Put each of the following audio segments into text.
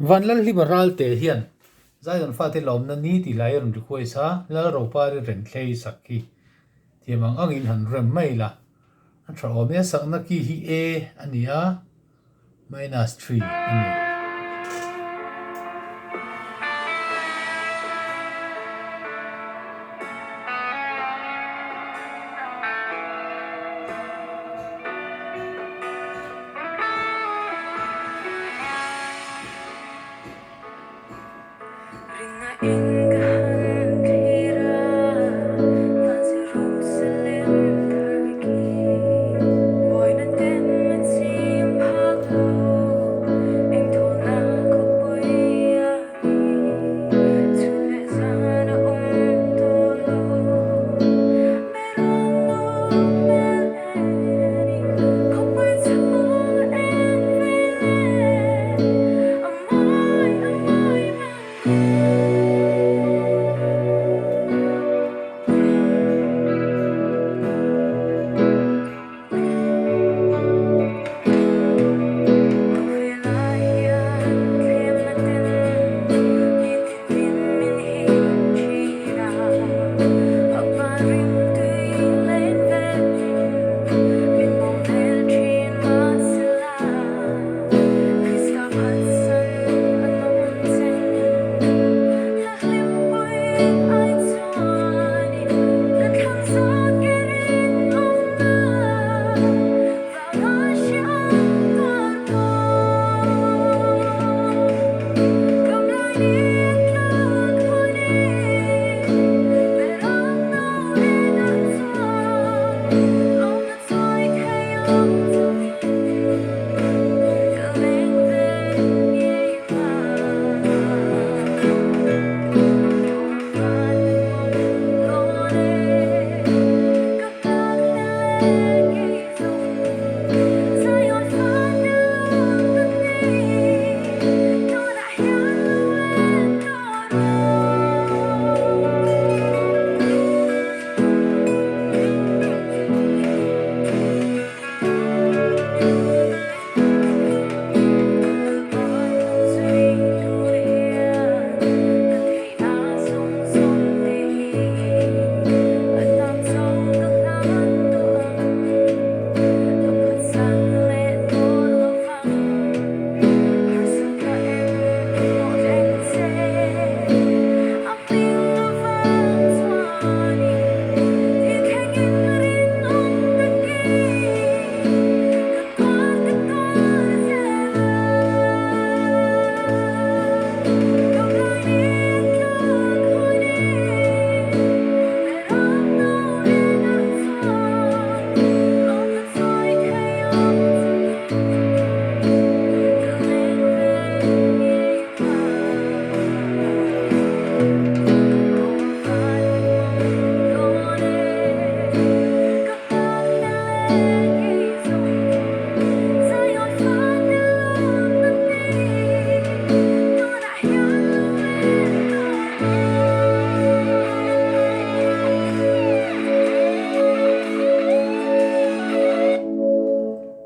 Vanlalhlima Ralte hian Zion fate lawmna ni tih lai a rawn request a, Lalropari Renthlei sak hi thiam ang angin han rem mai la. A tha awm e, a sakna key hi A a ni a, minus 3 a ni.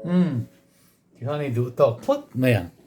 Umm, tikhan i duh tawk phawt mai ang.